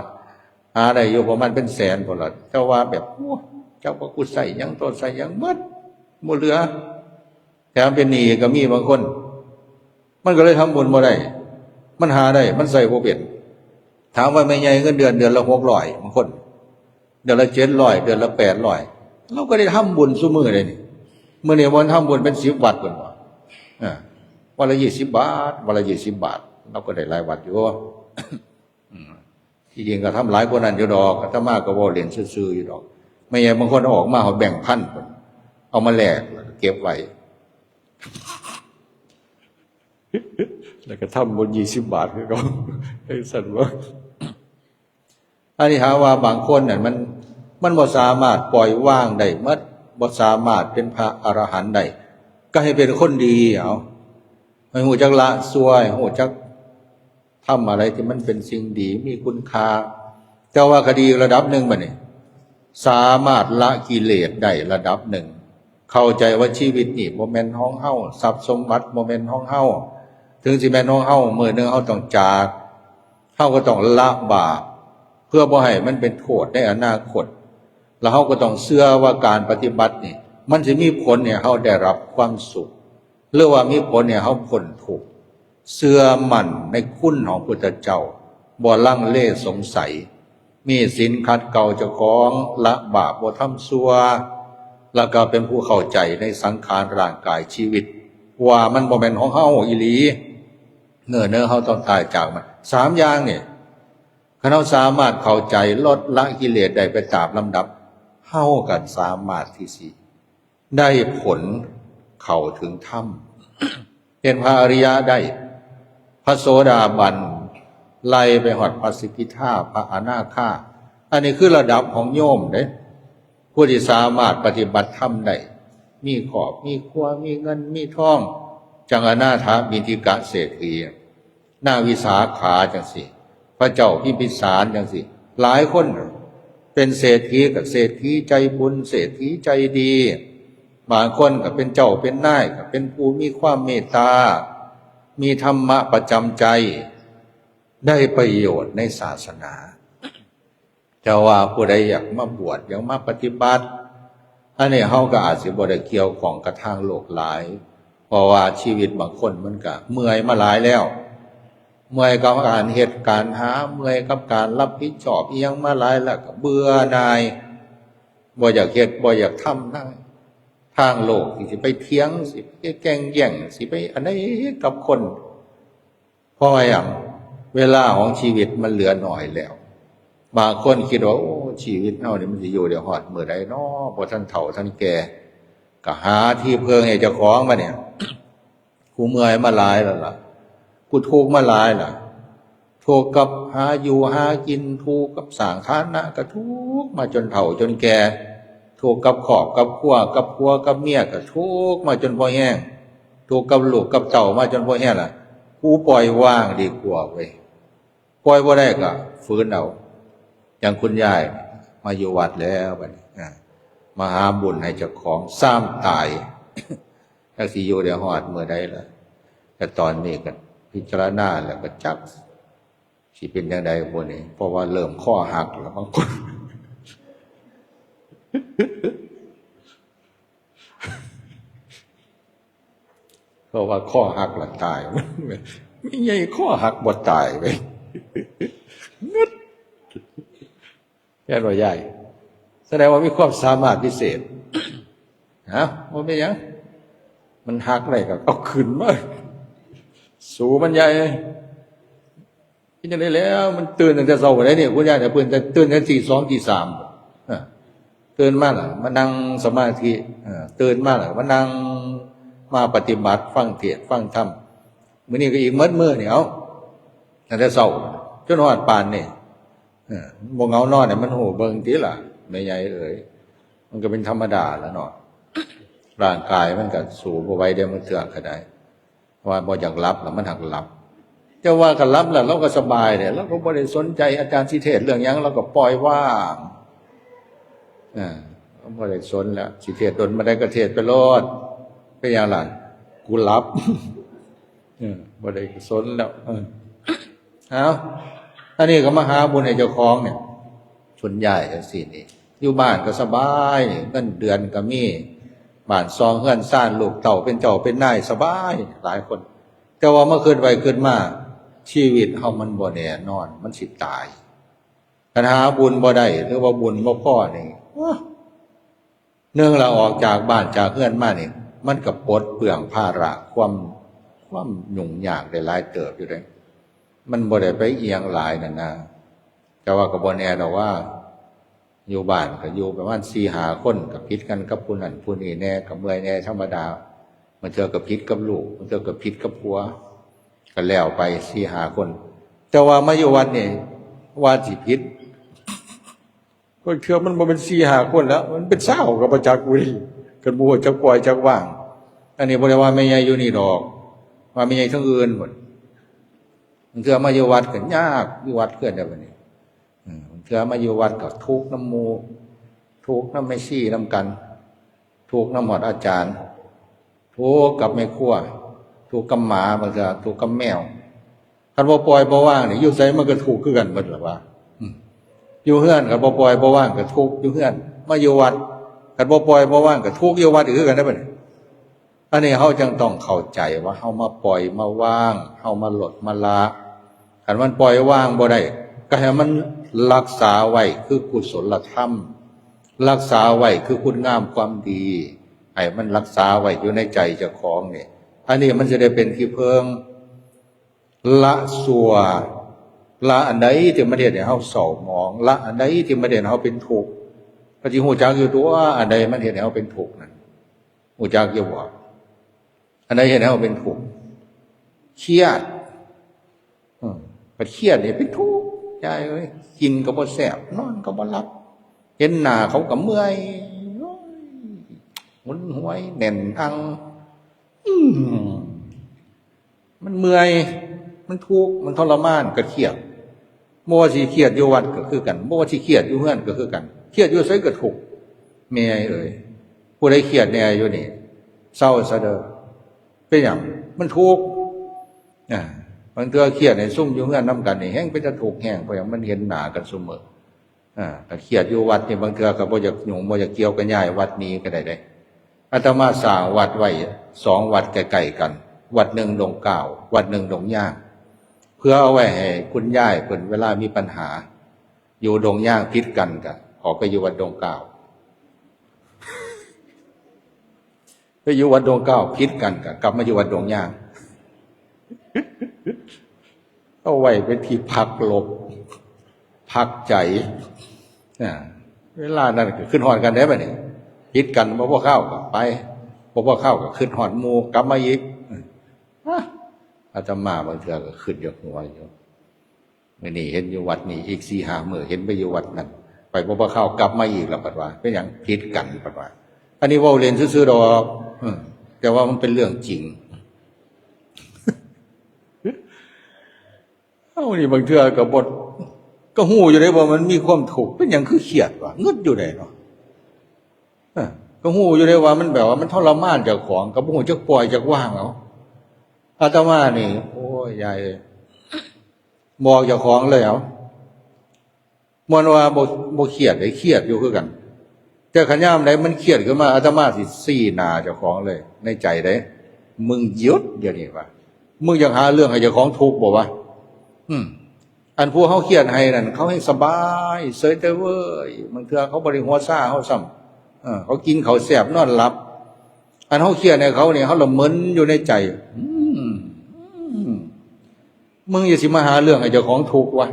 ຫາໄດ້ຢູ່ປະມານເປັນແສນພຸ້ນລະ, ແຕ່ວ່າແບບ ໂອ້ຍ ຈັກວ່າກູໃຊ້ຫຍັງຕໍ່ໃຊ້ຫຍັງໝົດ, ບໍ່ເຫຼືອ. ແຖມເປັນໜີ້ກໍມີບາງຄົນ, ມັນກໍເລີຍທຳບຸນບໍ່ໄດ້. ມັນຫາໄດ້ ມັນໃຊ້ບໍ່ເປັນ. ຖາມວ່າແມ່ໃຫຍ່ເງິນເດືອນເດືອນລະຫົກຮ້ອຍ, ບາງຄົນເດືອນລະເຈັດຮ້ອຍ, ເດືອນລະແປດຮ້ອຍ, ລາວກໍໄດ້ທຳບຸນຊຸມື້ເດ້ນີ້. ມື້ນີ້ບໍ່ທັນທຳບຸນເປັນສິບວັດພຸ້ນວ່າ, ເອີ ວັນລະຊາວບາດ, ວັນລະຊາວບາດ, ລາວກໍໄດ້ຫຼາຍວັດຢູ່. ອືມ ທີ່ຈິງກໍທຳຫຼາຍກວ່ານັ້ນຢູ່ດອກ, ອາດຕະມາກໍເວົ້າເລ່ນຊື່ໆຢູ່ດອກ. ແມ່ໃຫຍ່ບາງຄົນເອົາອອກມາຮອດແບງພັນພຸ້ນ, ເອົາມາແລກແລ້ວກໍເກັບໄວ້. ແລ້ວກໍທຳບຸນຊາວບາດຄືເກົ່າ. ຈັ່ງຊັ້ນບໍ່? ອັນນີ້ຫາວ່າບາງຄົນນັ້ນ ມັນ ມັນບໍ່ສາມາດປ່ອຍວາງໄດ້ໝົດ, ບໍ່ສາມາດເປັນພະອະລະຫັນໄດ້, ກໍໃຫ້ເປັນຄົນດີເອົາ, ໃຫ້ຮູ້ຈັກລະຊົ່ວ, ໃຫ້ຮູ້ຈັກທຳອະໄລທີ່ມັນເປັນສິ່ງດີ, ມີຄຸນຄ່າ. ແຕ່ວ່າກໍດີອີກລະດັບໜຶ່ງບາດນີ້, ສາມາດລະກິເລດໄດ້ລະດັບໜຶ່ງ, ເຂົ້າໃຈວ່າຊີວິດນີ້ບໍ່ແມ່ນຂອງເຮົາ, ຊັບສົມບັດບໍ່ແມ່ນຂອງເຮົາ. ເຖິງຊິແມ່ນຂອງເຮົາ, ມື້ໜຶ່ງເຮົາຕ້ອງຈາກ. ເຮົາກໍຕ້ອງລະບາບ ເພື່ອບໍ່ໃຫ້ມັນເປັນໂທດໃນອະນາຄົດ, ແລ້ວເຮົາກໍຕ້ອງເຊື່ອວ່າການປະຕິບັດນີ້ ມັນຊິມີຜົນໃຫ້ເຮົາໄດ້ຮັບຄວາມສຸກ ຫຼືວ່າມີຜົນໃຫ້ເຮົາພົ້ນທຸກ. ເຊື່ອໝັ້ນໃນຄຸນຂອງພຸດທະເຈົ້າ, ບໍ່ລັງເລສົງໄສ, ມີສິນຂັດເກົາເຈົ້າຂອງ, ລະບາບບໍ່ທຳຊົ່ວ, ແລ້ວກໍເປັນຜູ້ເຂົ້າໃຈໃນສັງຂານຮ່າງກາຍຊີວິດ ວ່າມັນບໍ່ແມ່ນຂອງເຮົາອີ່ຫຼີ, ເມື່ອເນີເຮົາຕ້ອງຕາຍຈາກມັນ. ສາມຢ່າງນີ້ ຄັນເຮົາສາມາດເຂົ້າໃຈ ລົດລະກິເລດໄດ້ໄປຕາມລຳດັບ, ເຮົາກໍສາມາດທີ່ຊິໄດ້ຜົນເຂົ້າເຖິງທຳ, ເປັນພະອະລິຍະໄດ້, ພະໂສດາບັນ, ໄລ່ໄປຮອດພະສະກິທາ, ພະອະນາຄາ. ອັນນີ້ຄືລະດັບຂອງໂຍມເດ້, ຜູ້ທີ່ສາມາດປະຕິບັດທຳໄດ້, ມີຄອບມີຄົວ, ມີເງິນມີທອງ, ຈັ່ງອະນາຖະບິນທິກະເສດຖີ. ນາງວິສາຂາຈັ່ງຊີ້, ພະເຈົ້າພິມພິສານຈັ່ງຊີ້, ຫຼາຍຄົນ ເປັນເສດຖີກໍເສດຖີໃຈບຸນ ເສດຖີໃຈດີ, ບາງຄົນກໍເປັນເຈົ້າເປັນນາຍ ກໍເປັນຜູ້ມີຄວາມເມດຕາ ມີທຳມະປະຈຳໃຈ ໄດ້ປະໂຫຍດໃນສາສະໜາ. ແຕ່ວ່າຜູ້ໃດຢາກມາບວດ ຢາກມາປະຕິບັດ ອັນນີ້ເຮົາກໍອາດຊິບໍ່ໄດ້ກ່ຽວຂ້ອງກັບທາງໂລກຫຼາຍ ເພາະວ່າຊີວິດບາງຄົນມັນກໍເມື່ອຍມາຫຼາຍແລ້ວ ເມື່ອຍກັບການເຮັດການຫາ ເມື່ອຍກັບການຮັບຜິດຊອບອີ່ຫຍັງມາຫຼາຍແລ້ວ ກໍເບື່ອໜ່າຍ ບໍ່ຢາກເຮັດ ບໍ່ຢາກທຳນະ. ທາງໂລກທີ່ຊິໄປຖຽງ ຊິໄປແກ່ງແຍ່ງ ຊິໄປອັນໃດກັບຄົນ ເພາະວ່າຫຍັງ? ເວລາຂອງຊີວິດມັນເຫຼືອໜ້ອຍແລ້ວ. ບາງຄົນຄິດວ່າ ໂອ້ ຊີວິດເຮົານີ້ມັນຊິຢູ່ໄດ້ຮອດມື້ໃດນໍ ບໍ່ທັນເຖົ້າທັນແກ່. ກໍຫາທີ່ເພິ່ງໃຫ້ເຈົ້າຂອງບາດນີ້. ກູເມື່ອຍມາຫຼາຍແລ້ວລະ ກູທຸກມາຫຼາຍລະ ທຸກກັບຫາຢູ່ຫາກິນ ທຸກກັບສ້າງຖານະ ກໍທຸກມາຈົນເຖົ້າຈົນແກ່ ທຸກກັບຄອບກັບຄົວ ກັບຜົວກັບເມຍ ກໍທຸກມາຈົນພໍແຮງ ທຸກກັບລູກກັບເຕົ້າມາຈົນພໍແຮງລະ ກູປ່ອຍວາງດີກວ່າເວີຍ. ປ່ອຍບໍ່ໄດ້ກໍຝືນເອົາ. ຢ່າງຄຸນຍາຍມາຢູ່ວັດແລ້ວບັດນີ້ ອາ ມາຫາບຸນໃຫ້ເຈົ້າຂອງ ຊ້ຳຕາຍ ຈັກຊິຢູ່ໄດ້ຮອດມື້ໃດລະ. ແຕ່ຕອນນີ້ກໍພິຈາລະນາແລ້ວ ກໍຈັກຊິເປັນຈັ່ງໃດພຸ້ນນີ້ ເພາະວ່າເລີ່ມຄໍຫັກແລ້ວບາງຄົນ. ເພາະວ່າຄໍຫັກລະຕາຍ ແມ່ໃຫຍ່ຄໍຫັກບໍ່ຕາຍເວີຍ ງຶດ. ແມ່ນບໍ່ຍາຍ? ສະແດງວ່າມີຄວາມສາມາດພິເສດ. ຮະ ບໍ່ເປັນຫຍັງ ມັນຫັກໄດ້ກໍເອົາຂຶ້ນມາ ສູ້ມັນໃຫຍ່. ເຮັດຈັ່ງໃດແລ້ວ ມັນຕື່ນຕັ້ງແຕ່ເຊົ້າພຸ້ນໃດ໋ນີ້ ຄຸນຍາຍນະ ຕື່ນແຕ່ ຕື່ນແຕ່ຕີສອງຕີສາມ ເອີ ຕື່ນມາລະມານັ່ງສະມາທິ ເອີ ຕື່ນມາລະມານັ່ງ ມາປະຕິບັດ ຟັງເທດຟັງທຳ. ມື້ນີ້ກໍອີກໝົດມື້ນີ້ ເອົ້າ ຕັ້ງແຕ່ເຊົ້າຈົນຮອດປານນີ້ ເອີ ບໍ່ເຫງົານອນໃຫ້ມັນຮູ້ເບິ່ງຕິລະ ແມ່ໃຫຍ່ເອີຍ. ມັນກໍເປັນທຳມະດາລະເນາະ ຮ່າງກາຍມັນກໍສູ້ບໍ່ໄຫວເດ້ ບາງເທື່ອກໍໄດ້. ວ່າບໍ່ຢາກຫຼັບລະ ມັນຫາກຫຼັບ. ແຕ່ວ່າຄັນຫຼັບລະ ລາວກໍສະບາຍເດ້ ລາວກໍບໍ່ໄດ້ສົນໃຈອາຈານຊິເທດເລື່ອງຫຍັງ ລາວກໍປ່ອຍວາງ ເອີ ບໍ່ໄດ້ສົນແລ້ວ ຊິເທດດົນປານໃດກໍເທດໄປໂລດ. ເປັນຫຍັງລະ? ກູຫຼັບ ເອີ ບໍ່ໄດ້ສົນແລ້ວ. ເອີ ເອົາ ອັນນີ້ກໍມາຫາບຸນໃຫ້ເຈົ້າຂອງນີ້ ສ່ວນໃຫຍ່ຈັ່ງຊີ້ນີ້ ຢູ່ບ້ານກໍສະບາຍ ເງິນເດືອນກໍມີ ບ້ານຊ່ອງເຮືອນຊານ ລູກເຕົ້າເປັນເຈົ້າເປັນນາຍ ສະບາຍຫຼາຍຄົນ. ແຕ່ວ່າມາຄິດໄປຄິດມາ ຊີວິດເຮົາມັນບໍ່ແນ່ນອນ ມັນຊິຕາຍ. ຄັນຫາບຸນບໍ່ໄດ້ ຫຼືວ່າບຸນບໍ່ພໍນີ້ ໂອ້ ໜຶ່ງລະ ອອກຈາກບ້ານຈາກເຮືອນມານີ້ ມັນກໍປົດເປືອງພາລະຄວາມ ຄວາມຫຍຸ້ງຍາກໄດ້ຫຼາຍເຕີບຢູ່ເດ້. ມັນບໍ່ໄດ້ໄປອີ່ຫຍັງຫຼາຍນັ້ນນະ ແຕ່ວ່າກໍບໍ່ແນ່ດອກວ່າ ຢູ່ບ້ານກໍຢູ່ປະມານສີ່ຫ້າຄົນ ກໍຜິດກັນກັບຜູ້ນັ້ນຜູ້ນີ້ແດ່ ກໍເມື່ອຍແດ່ທຳມະດາ. ບາງເທື່ອກໍຜິດກັບລູກ ບາງເທື່ອກໍຜິດກັບຜົວ ກໍແລ້ວໄປສີ່ຫ້າຄົນ. ແຕ່ວ່າມາຢູ່ວັດນີ້ ວ່າຊິຜິດ ບາງເທື່ອມັນບໍ່ແມ່ນສີ່ຫ້າຄົນແລ້ວ ມັນເປັນຊາວກໍບໍ່ຈັກເວີຍ ຄັນບໍ່ຮູ້ຈັກປ່ອຍຈັກວາງ. ອັນນີ້ບໍ່ໄດ້ວ່າແມ່ໃຫຍ່ຢູ່ນີ້ດອກ ວ່າແມ່ໃຫຍ່ທາງອື່ນພຸ້ນ. ບາງເທື່ອມາຢູ່ວັດກໍຍາກ ຢູ່ວັດເຮືອນແລ້ວບັດນີ້. ເອີ ບາງເທື່ອມາຢູ່ວັດກໍທຸກນຳໝູ່ ທຸກນຳແມ່ຊີນຳກັນ ທຸກນຳຮອດອາຈານ ທຸກກັບແມ່ຄົວ ທຸກກັບໝາ ບາງເທື່ອທຸກກັບແມວ. ຄັນບໍ່ປ່ອຍບໍ່ວາງນີ້ ຢູ່ໃສມັນກໍທຸກຄືກັນໝົດລະວ່າ. ອືມ ຢູ່ເຮືອນ ຄັນບໍ່ປ່ອຍບໍ່ວາງກໍທຸກຢູ່ເຮືອນ ມາຢູ່ວັດ ຄັນບໍ່ປ່ອຍບໍ່ວາງກໍທຸກຢູ່ວັດຄືກັນເດ້ບັດນີ້. ອັນນີ້ເຮົາຈຶ່ງຕ້ອງເຂົ້າໃຈວ່າເຮົາມາປ່ອຍມາວາງ ເຮົາມາລົດມາລະ. ຄັນມັນປ່ອຍວາງບໍ່ໄດ້ ກໍໃຫ້ມັນລັກສາໄວ້ຄືກຸສົນລະທຳ ລັກສາໄວ້ຄືຄຸນງາມຄວາມດີ ໃຫ້ມັນລັກສາໄວ້ຢູ່ໃນໃຈເຈົ້າຂອງນີ້. ອັນນີ້ມັນຈະໄດ້ເປັນທີ່ເພິ່ງ ລະຊົ່ວ ລະອັນໃດທີ່ມັນເຮັດໃຫ້ເຮົາເສົ້າໝອງ ລະອັນໃດທີ່ມັນເຮັດໃຫ້ເຮົາເປັນທຸກ ກໍຊິຮູ້ຈັກຢູ່ຕົວ ອັນໃດມັນເຮັດໃຫ້ເຮົາເປັນທຸກນັ້ນ ຮູ້ຈັກຢູ່ບໍ່? ອັນໃດເຮັດໃຫ້ເຮົາເປັນທຸກ? ຄຽດ ອືມ ບັດຄຽດນີ້ເປັນທຸກ ຍາຍເອີຍ ກິນກໍບໍ່ແຊບ ນອນກໍບໍ່ຫຼັບ ເຫັນໜ້າເຂົາກໍເມື່ອຍ ໂອ້ຍ ຫຸນຫວຍແໜ້ນອັ່ງ ອືມ ມັນເມື່ອຍ ມັນທຸກ ມັນທໍລະມານ ກໍຄຽດ. ບໍ່ວ່າຊິຄຽດຢູ່ວັດກໍຄືກັນ, ບໍ່ວ່າຊິຄຽດຢູ່ເຮືອນກໍຄືກັນ, ຄຽດຢູ່ໃສກໍທຸກ. ແມ່ເອີຍ, ຜູ້ໃດຄຽດແດ່ຢູ່ນີ້, ເຊົາຊະເດີ້. ເປັນຫຍັງ? ມັນທຸກ. ອາ, ບາງເທື່ອຄຽດໃຫ້ຊຸມຢູ່ເຮືອນນຳກັນນີ້ ແຮ່ງເປັນຕາທຸກແຮງ, ເພາະຫຍັງ? ມັນເຫັນໜ້າກັນຊຸມື້. ອາ, ຄັນຄຽດຢູ່ວັດນີ້ ບາງເທື່ອກໍບໍ່ຢາກຫຍຸ້ງ ບໍ່ຢາກກ່ຽວ ກໍຍ້າຍວັດໜີກໍໄດ້ເດ້. ອາດຕະມາສ້າງວັດໄວ້ສອງວັດໃກ້ໆກັນ, ວັດໜຶ່ງດົງກ້າວ, ວັດໜຶ່ງດົງຍາງ, ເພື່ອເອົາໄວ້ໃຫ້ຄຸນຍາຍເພິ່ນເວລາມີບັນຫາ. ຢູ່ດົງຍາງຜິດກັນກໍອອກໄປຢູ່ວັດດົງກ້າວ, ໄປຢູ່ວັດດົງກ້າວຜິດກັນກໍກັບມາຢູ່ວັດດົງຍາງ. ເອົາໄວ້ເປັນທີ່ພັກລົບ ພັກໃຈ. ອາ, ເວລານັ້ນກໍຄິດຮອດກັນເດ້ບັດນີ້. ຜິດກັນບໍ່ພໍຄາວກໍໄປ, ບໍ່ພໍຄາວກໍຄິດຮອດໝູ່ກັບມາອີກ. ອາ, ອາດຕະມາບາງເທື່ອກໍຄິດຢາກຫົວຢູ່. ມື້ນີ້ເຫັນຢູ່ວັດນີ້, ອີກສີ່ຫ້າມື້ເຫັນໄປຢູ່ວັດນັ້ນ, ໄປບໍ່ພໍຄາວກັບມາອີກແລ້ວ. ບັດວ່າເປັນຫຍັງ? ຜິດກັນ. ບັດວ່າ ອັນນີ້ເວົ້າເລ່ນຊື່ໆດອກ, ເອີ, ແຕ່ວ່າມັນເປັນເລື່ອງຈິງ. ເຮົານີ້ບາງເທື່ອກໍບໍ່, ກໍຮູ້ຢູ່ເດ້ວ່າມັນມີຄວາມທຸກ, ເປັນຫຍັງຄືຄຽດວະ? ງຶດຢູ່ເດ້ເນາະ. ເອີ, ກໍຮູ້ຢູ່ເດ້ວ່າມັນແບບວ່າມັນທໍລະມານເຈົ້າຂອງ, ກໍບໍ່ຮູ້ຈັກປ່ອຍຈັກວາງເອົາ. ອາດຕະມານີ້, ໂອ້ຍ ຍາຍເອີຍ, ບອກເຈົ້າຂອງເລີຍ ເອົາ, ບໍ່ແມ່ນວ່າບໍ່, ບໍ່ຄຽດເດ້, ຄຽດຢູ່ຄືກັນ. ແຕ່ຄັນຍາມໃດມັນຄຽດຂຶ້ນມາ, ອາດຕະມາຊິຊີ້ໜ້າເຈົ້າຂອງເລີຍ ໃນໃຈເດ້, ມຶງຢຸດດຽວນີ້ວະ, ມຶງຢາກຫາເລື່ອງໃຫ້ເຈົ້າຂອງທຸກບໍ່ວະ? ອືມ, ອັນຜູ້ເຮົາຄຽດໃຫ້ນັ້ນ ເຂົາແຮ່ງສະບາຍເສີຍແຕ່ເວີຍ, ບາງເທື່ອເຂົາບໍ່ໄດ້ຫົວຊາເຮົາຊ້ຳ, ເອີ, ເຂົາກິນເຂົ້າແຊບນອນຫຼັບ. ອັນເຮົາຄຽດໃຫ້ເຂົານີ້ ເຮົາລະເໝິນຢູ່ໃນໃຈ. ອືມ, ອືມ. ມຶງຢ່າຊິມາຫາເລື່ອງໃຫ້ເຈົ້າຂອງທຸກວະ.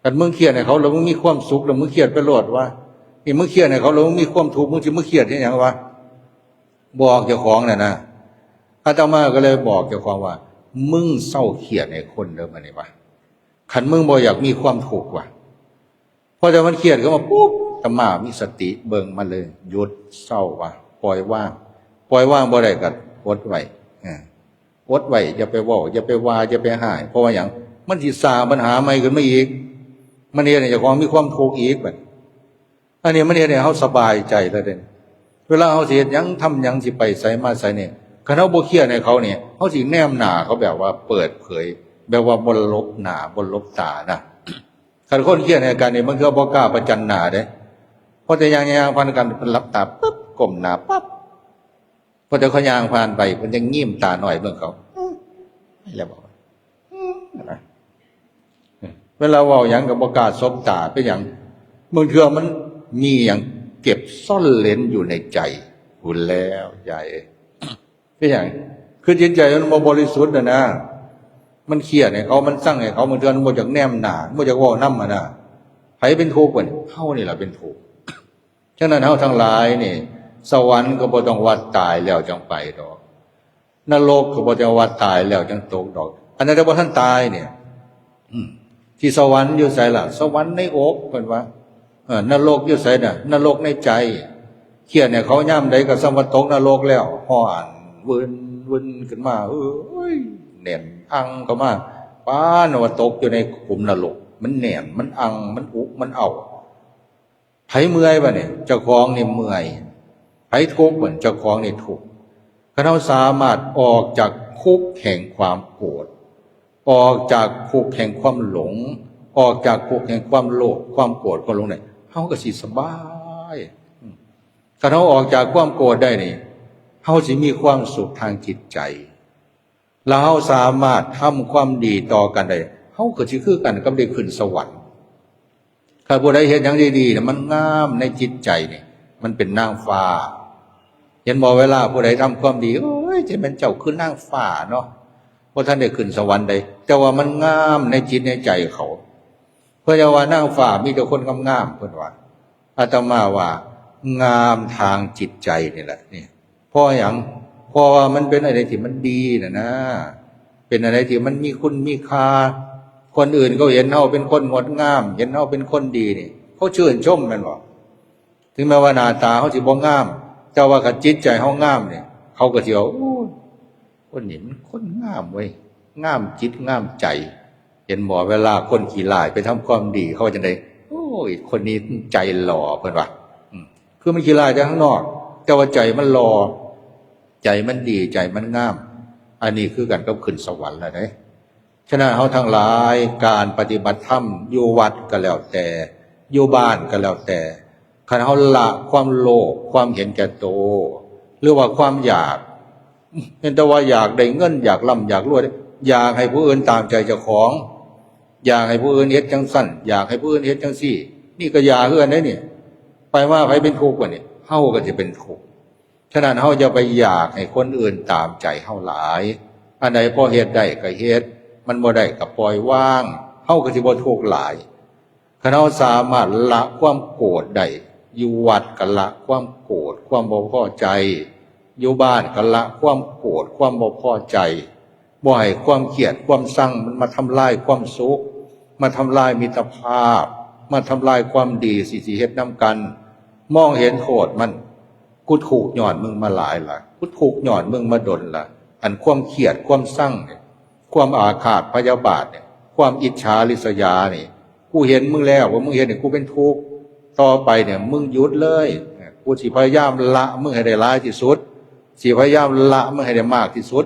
ຄັນມຶງຄຽດໃຫ້ເຂົາແລ້ວ ມຶງມີຄວາມສຸກແລ້ວ ມຶງຄຽດໄປໂລດວະ. ນີ້ມຶງຄຽດໃຫ້ເຂົາແລ້ວ ມຶງມີຄວາມທຸກ, ມຶງຊິມາຄຽດເຮັດຫຍັງວະ? ບອກເຈົ້າຂອງນັ້ນນະ. ອາດຕະມາກໍເລີຍບອກເຈົ້າຂອງວ່າ, ມຶງເຊົາຄຽດໃຫ້ຄົນເດີ້ ມື້ນີ້ວະ. ຄັນມຶງບໍ່ຢາກມີຄວາມທຸກວະ. ພໍແຕ່ມັນຄຽດຂຶ້ນມາປຸບ, ອາດຕະມາມີສະຕິເບິ່ງມັນເລີຍ, ຢຸດ, ເຊົາວະ, ປ່ອຍວາງ. ປ່ອຍວາງບໍ່ໄດ້ກໍອົດໄວ້, ເອີ, ອົດໄວ້, ຢ່າໄປເວົ້າ, ຢ່າໄປວ່າ, ຢ່າໄປຮ້າຍ. ເພາະວ່າຫຍັງ? ມັນຊິສ້າງບັນຫາໃໝ່ຂຶ້ນມາອີກ, ມັນເຮັດໃຫ້ເຈົ້າຂອງມີຄວາມທຸກອີກບັດ. ອັນນີ້ມັນເຮັດໃຫ້ເຮົາສະບາຍໃຈແລ້ວເດ້. ເວລາເຮົາຊິເຮັດຫຍັງ, ທຳຫຍັງ, ຊິໄປໃສມາໃສນີ້, ຄັນເຮົາບໍ່ຄຽດໃຫ້ເຂົານີ້, ເຮົາຊິແນມໜ້າເຂົາແບບວ່າເປີດເຜີຍ, ແບບວ່າບໍ່ຫຼົບໜ້າ, ບໍ່ຫຼົບຕານະ. ຄັນຄົນຄຽດໃຫ້ກັນນີ້ ບາງເທື່ອບໍ່ກ້າປະຈັນໜ້າເດ້. ພໍແຕ່ຍ່າງໆຜ່ານກັນ ເພິ່ນຫຼັບຕາປຶບ, ກົ້ມໜ້າປັບ. ພໍແຕ່ເຂົາຍ່າງຜ່ານໄປ, ເພິ່ນຍັງຍິ້ມຕານ້ອຍເບິ່ງເຂົາ. ອືມ, ໄປແລ້ວບໍ? ອືມ, ນະ. ເວລາເວົ້າຫຍັງກໍບໍ່ກ້າສົບຕາ. ເປັນຫຍັງ? ບາງເທື່ອມັນມີຫຍັງເກັບຊ່ອນເລັນຢູ່ໃນໃຈພຸ້ນແລ້ວ, ຍາຍເອີຍ. ເປັນຫຍັງ? ຄືຈິດໃຈມັນບໍ່ບໍລິສຸດນະນະ. ມັນຄຽດໃຫ້ເຂົາ, ມັນຊັງໃຫ້ເຂົາ, ບາງເທື່ອມັນບໍ່ຢາກແນມໜ້າ, ບໍ່ຢາກເວົ້ານຳຫັ້ນນະ. ໃຜເປັນທຸກບັດນີ້? ເຮົານີ້ລະເປັນທຸກ. ສະນັ້ນເຮົາທັງຫຼາຍນີ້, ສະຫວັນກໍບໍ່ຕ້ອງວ່າຕາຍແລ້ວຈັ່ງໄປດອກ, ນະລົກກໍບໍ່ຕ້ອງວ່າຕາຍແລ້ວຈັ່ງຕົກດອກ. ອັນໃດແຕ່ບໍ່ທັນຕາຍນີ້, ອືມ, ທີ່ສະຫວັນຢູ່ໃສລະ? ສະຫວັນໃນອົກ, ເພິ່ນວ່າ. ເອີ, ນະລົກຢູ່ໃສນະ? ນະລົກໃນໃຈ. ຄຽດໃຫ້ເຂົາຍາມໃດກໍສ່ຳວ່າຕົກນະລົກແລ້ວ, ຮ້ອນວືນໆຂຶ້ນມາ, ເອີຍ, ແໜ້ນອັ່ງເຂົ້າມາ, ປານວ່າຕົກຢູ່ໃນຂຸມນະລົກ. ມັນແໜ້ນ, ມັນອັ່ງ, ມັນອຸກ, ມັນເອົ້າ. ໃຜເມື່ອຍບາດນີ້? ເຈົ້າຂອງນີ້ເມື່ອຍ. ໃຜທຸກບາດນີ້? ເຈົ້າຂອງນີ້ທຸກ. ຄັນເຮົາສາມາດອອກຈາກຄຸກແຫ່ງຄວາມໂກດ, ອອກຈາກຄຸກແຫ່ງຄວາມຫຼົງ, ອອກຈາກຄຸກແຫ່ງຄວາມໂລບ, ຄວາມໂກດ, ຄວາມຫຼົງໄດ້, ເຮົາກໍຊິສະບາຍ. ອືມ, ຄັນເຮົາອອກຈາກຄວາມໂກດໄດ້ນີ້, ເຮົາຊິມີຄວາມສຸກທາງຈິດໃຈ. ແລ້ວເຮົາສາມາດທຳຄວາມດີຕໍ່ກັນໄດ້, ເຮົາກໍຊິຄືກັນກັບໄດ້ຂຶ້ນສະຫວັນ. ຖ້າຜູ້ໃດເຮັດຫຍັງດີໆ ມັນງາມໃນຈິດໃຈນີ້, ມັນເປັນນາງຟ້າ. ເຫັນບໍ່? ເວລາຜູ້ໃດທຳຄວາມດີ, ໂອ້ຍ, ຈະແມ່ນເຈົ້າຄືນາງຟ້າເນາະ, ບໍ່ທັນໄດ້ຂຶ້ນສະຫວັນໃດ, ແຕ່ວ່າມັນງາມໃນຈິດໃນໃຈເຂົາ. ເພິ່ນວ່ານາງຟ້າມີແຕ່ຄົນງາມໆ, ເພິ່ນວ່າ. ອາດຕະມາວ່າງາມທາງຈິດໃຈນີ້ແຫຼະນີ້. ເພາະຫຍັງ? ເພາະວ່າມັນເປັນອັນໃດທີ່ມັນດີນະນະ, ເປັນອັນໃດທີ່ມັນມີຄຸນມີຄ່າ. ຄົນອື່ນເຂົາເຫັນເຮົາເປັນຄົນງົດງາມ, ເຫັນເຮົາເປັນຄົນດີນີ້, ເຂົາຊື່ນຊົມແມ່ນບໍ່? ເຖິງແມ່ນວ່າໜ້າຕາເຮົາຊິບໍ່ງາມ, ແຕ່ວ່າຄັນຈິດໃຈເຮົາງາມນີ້, ເຂົາກໍຊິວ່າ, ໂອ້ຍ, ຄົນນີ້ມັນຄົນງາມເວີຍ, ງາມຈິດງາມໃຈ. ເຫັນບໍ່ ເວລາຄົນຂີ້ລ້າຍໄປທຳຄວາມດີ ເຂົາວ່າຈັ່ງໃດ? ໂອ້ຍ ຄົນນີ້ໃຈຫຼໍ່ ເພິ່ນວ່າ. ອືມ ຄືມັນຂີ້ລ້າຍແຕ່ຂ້າງນອກ ແຕ່ວ່າໃຈມັນຫຼໍ່ ໃຈມັນດີ ໃຈມັນງາມ. ອັນນີ້ຄືກັນກັບຂຶ້ນສະຫວັນລະເດ້. ສະນັ້ນເຮົາທັງຫຼາຍ ການປະຕິບັດທຳຢູ່ວັດກໍແລ້ວແຕ່ ຢູ່ບ້ານກໍແລ້ວແຕ່ ຄັນເຮົາລະຄວາມໂລບ ຄວາມເຫັນແກ່ໂຕ ຫຼືວ່າຄວາມຢາກ ເຫັນແຕ່ວ່າຢາກໄດ້ເງິນ ຢາກລ່ຳຢາກລວຍ ຢາກໃຫ້ຜູ້ອື່ນຕາມໃຈເຈົ້າຂອງ ຢາກໃຫ້ຜູ້ອື່ນເຮັດຈັ່ງຊັ້ນ ຢາກໃຫ້ຜູ້ອື່ນເຮັດຈັ່ງຊີ້ ນີ້ກໍຢາກຄືກັນເດ້ນີ້. ໄປມາໃຜເປັນທຸກບັດນີ້? ເຮົາກໍຊິເປັນທຸກ. ສະນັ້ນເຮົາຢ່າໄປຢາກໃຫ້ຄົນອື່ນຕາມໃຈເຮົາຫຼາຍ. ອັນໃດພໍເຮັດໄດ້ກໍເຮັດ ມັນບໍ່ໄດ້ກໍປ່ອຍວາງ ເຮົາກໍຊິບໍ່ທຸກຫຼາຍ. ຄັນເຮົາສາມາດລະຄວາມໂກດໄດ້ ຢູ່ວັດກໍລະຄວາມໂກດ ຄວາມບໍ່ພໍໃຈ ຢູ່ບ້ານກໍລະຄວາມໂກດ ຄວາມບໍ່ພໍໃຈ ບໍ່ໃຫ້ຄວາມຄຽດຄວາມຊັງມັນມາທຳລາຍຄວາມສຸກ ມາທຳລາຍມິດຕະພາບ ມາທຳລາຍຄວາມດີທີ່ຊິເຮັດນຳກັນ. ມອງເຫັນໂທດມັນ ກູທຸກຍ້ອນມຶງມາຫຼາຍລະ ກູທຸກຍ້ອນມຶງມາດົນລະ. ອັນຄວາມຄຽດຄວາມຊັງນີ້ ຄວາມອາຄາດພະຍາບາດນີ້ ຄວາມອິດສາລິສຍານີ້ ກູເຫັນມຶງແລ້ວວ່າມຶງເຮັດໃຫ້ກູເປັນທຸກ. ຕໍ່ໄປນີ້ມຶງຢຸດເລີຍ. ກູຊິພະຍາຍາມລະມຶງໃຫ້ໄດ້ຫຼາຍທີ່ສຸດ ຊິພະຍາຍາມລະມຶງໃຫ້ໄດ້ມາກທີ່ສຸດ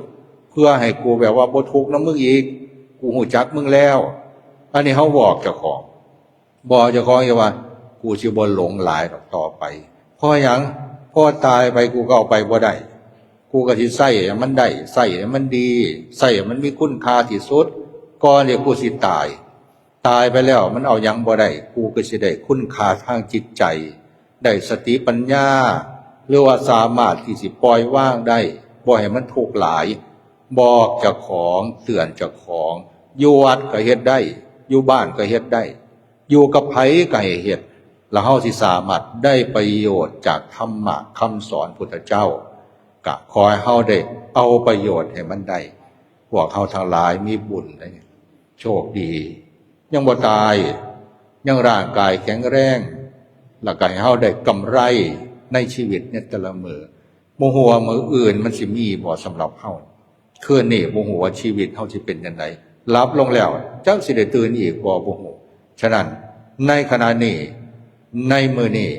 ເພື່ອໃຫ້ກູແບບວ່າບໍ່ທຸກນຳມຶງອີກ. ກູຮູ້ຈັກມຶງແລ້ວ. ອັນນີ້ເຮົາບອກເຈົ້າຂອງ ບອກເຈົ້າຂອງອີກວ່າ ກູຊິບໍ່ຫຼົງຫຼາຍດອກຕໍ່ໄປ. ເພາະຫຍັງ? ເພາະຕາຍໄປກູກໍເອົາໄປບໍ່ໄດ້. ກູກໍຊິໃຊ້ໃຫ້ມັນໄດ້ ໃຊ້ໃຫ້ມັນດີ ໃຊ້ໃຫ້ມັນມີຄຸນຄ່າທີ່ສຸດ ກ່ອນທີ່ກູຊິຕາຍ. ຕາຍໄປແລ້ວມັນເອົາຫຍັງບໍ່ໄດ້ ກູກໍຊິໄດ້ຄຸນຄ່າທາງຈິດໃຈ ໄດ້ສະຕິປັນຍາ ຫຼືວ່າສາມາດທີ່ຊິປ່ອຍວາງໄດ້ ບໍ່ໃຫ້ມັນທຸກຫຼາຍ. ບອກເຈົ້າຂອງ ເຕືອນເຈົ້າຂອງ ຢູ່ວັດກໍເຮັດໄດ້ ຢູ່ບ້ານກໍເຮັດໄດ້ ຢູ່ກັບໃຜກໍໃຫ້ເຮັດ ແລ້ວເຮົາຊິສາມາດໄດ້ປະໂຫຍດຈາກທຳມະຄຳສອນພຸດທະເຈົ້າ. ກະຂໍໃຫ້ເຮົາໄດ້ເອົາປະໂຫຍດໃຫ້ມັນໄດ້. ພວກເຮົາທັງຫຼາຍມີບຸນເດ້ ໂຊກດີ ຍັງບໍ່ຕາຍ ຍັງຮ່າງກາຍແຂງແຮງ ແລ້ວກໍໃຫ້ເຮົາໄດ້ກຳໄລໃນຊີວິດໃນແຕ່ລະມື້. ບໍ່ຮູ້ວ່າມື້ອື່ນມັນຊິມີບໍ່ສຳລັບເຮົາ. ຄືນນີ້ບໍ່ຮູ້ວ່າຊີວິດເຮົາຊິເປັນຈັ່ງໃດ. ຫຼັບລົງແລ້ວຈັກຊິໄດ້ຕື່ນອີກບໍ່ ບໍ່ຮູ້. ສະນັ້ນ ໃນຂະນະນີ້ ໃນມື້ນີ້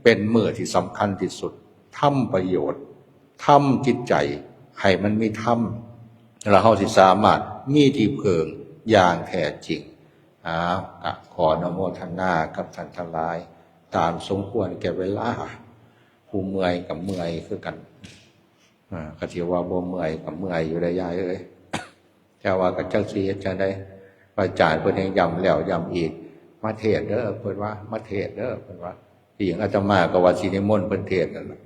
ເປັນມື້ທີ່ສຳຄັນທີ່ສຸດ. ທຳປະໂຫຍດ ທຳຈິດໃຈໃຫ້ມັນມີທຳ ແລ້ວເຮົາຊິສາມາດມີທີ່ເພິ່ງຢ່າງແທ້ຈິງ. ອາ ກະຂໍອະນຸໂມທະນາກັບທ່ານທັງຫຼາຍ ຕາມສົມຄວນແກ່ເວລາ. ຜູ້ເມື່ອຍກໍເມື່ອຍຄືກັນ. ອາ ກໍຊິວ່າບໍ່ເມື່ອຍກໍເມື່ອຍຢູ່ເດ້ຍາຍເອີຍ. ແຕ່ວ່າກໍຈັກຊິເຮັດຈັ່ງໃດ. ພະອາຈານເພິ່ນຍັງຢ້ຳແລ້ວຢ້ຳອີກ ມາເທດເດີ ເພິ່ນວ່າ ມາເທດເດີ ເພິ່ນວ່າ. ທີ່ຈິງອາດຕະມາກໍວ່າຊິນິມົນເພິ່ນເທດນັ້ນລະ